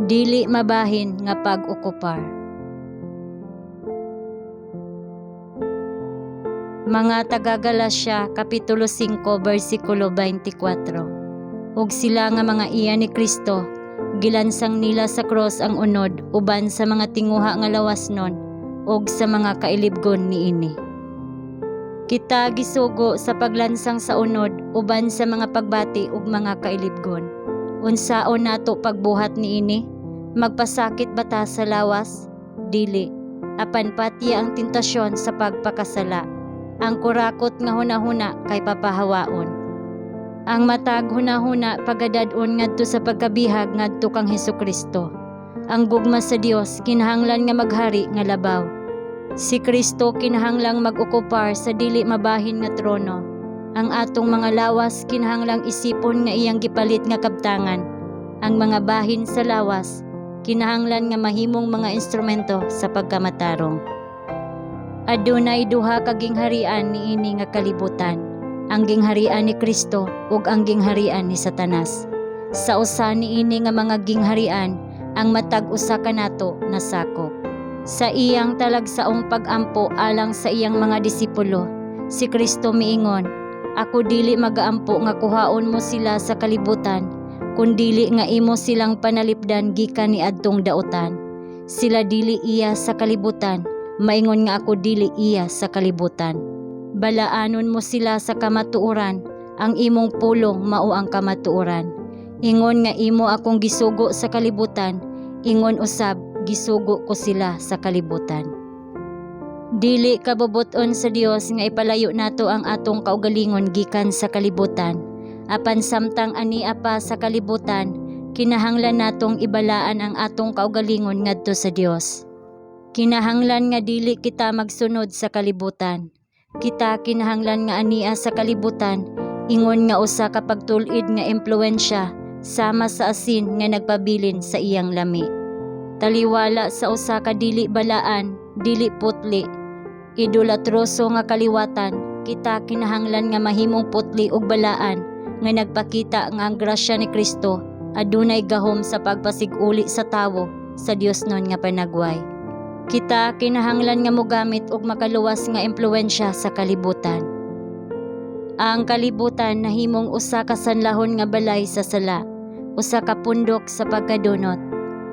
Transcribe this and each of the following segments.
Dili mabahin nga pag-okupar. Mga taga-Galacia kapitulo 5 bersikulo 24. Ug sila nga mga iya ni Kristo gilansang nila sa cross ang unod uban sa mga tinguha nga lawasnon ug sa mga kailibgon niini. Kita gisugo sa paglansang sa unod uban sa mga pagbati ug mga kailibgon. Unsaon nato pagbuhat niini? Magpasakit ba ta sa lawas? Dili. Apan patya ang tentasyon sa pagpakasala. Ang kurakot nga hunahuna kay papahawaon. Ang matag hunahuna pagadad-on ngadto sa pagkabihag ngadto kang Hesukristo. Ang gugma sa Dios kinahanglan nga maghari nga labaw. Si Kristo kinahanglang mag-okupar sa dili mabahin nga trono. Ang atong mga lawas kinahanglang isipon nga iyang gipalit nga kabtangan. Ang mga bahin sa lawas kinahanglan nga mahimong mga instrumento sa pagkamatarong. Adunay duha ka gingharian niini nga kalibutan, ang gingharian ni Kristo ug ang gingharian ni Satanas. Sa usa niini nga mga gingharian, ang matag usa kanato nasakop. Sa iyang talagsaong pag-ampo alang sa iyang mga disipulo, si Kristo miingon, "Ako dili magaampo nga kuhaon mo sila sa kalibutan, kundili nga imo silang panalipdan gikan niadtong daotan. Sila dili iya sa kalibutan, maingon nga ako dili iya sa kalibutan. Balaanon mo sila sa kamatuoran, ang imong pulong mao ang kamatuoran. Ingon nga imo akong gisugo sa kalibutan, ingon usab gisugo ko sila sa kalibutan." Dili kabubut-on sa Dios nga ipalayo nato ang atong kaugalingon gikan sa kalibutan. Apan samtang ania pa sa kalibutan, kinahanglan natong ibalaan ang atong kaugalingon ngadto sa Dios. Kinahanglan nga dili kita magsunod sa kalibutan. Kita kinahanglan nga ania sa kalibutan, ingon nga usa ka pagtul-id nga impluwensya sama sa asin nga nagpabilin sa iyang lami. Taliwala sa usa ka dili balaan, dili putli, idolatroso nga kaliwatan, kita kinahanglan nga mahimong putli ug balaan nga nagpakita nga ang grasya ni Kristo adunay gahom sa pagpasig-uli sa tawo sa Diosnon nga panagway. Kita kinahanglan nga mogamit og makaluwas nga impluwensya sa kalibutan. Ang kalibutan nahimong usa ka sanlahon nga balay sa sala, usa ka pundok sa pagkadunot.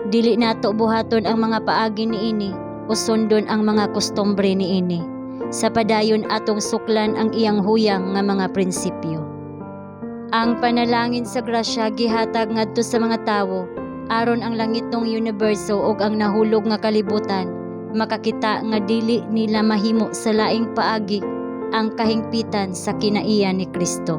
Dili nato buhaton ang mga paagi niini o sundon ang mga kostumbre niini. Sa padayon atong suklan ang iyang huyang nga mga prinsipyo. Ang panalangin sa grasya gihatag ngadto sa mga tawo aron ang langitnong universo ug ang nahulog nga kalibutan makakita nga dili nila mahimo sa laing paagi ang kahingpitan sa kinaiya ni Kristo.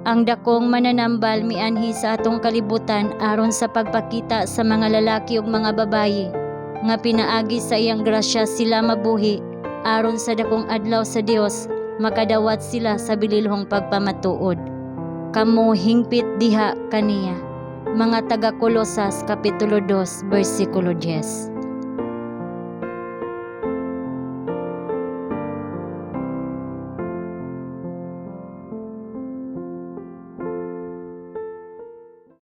Ang dakong mananambal mianhi sa atong kalibutan aron sa pagpakita sa mga lalaki ug mga babayi nga pinaagi sa iyang grasya sila mabuhi aron sa dakong adlaw sa Dios makadawat sila sa bililhong pagpamatuod. Kamo hingpit diha kaniya. Mga taga Kolosas kapitulo 2 bersikulo 10.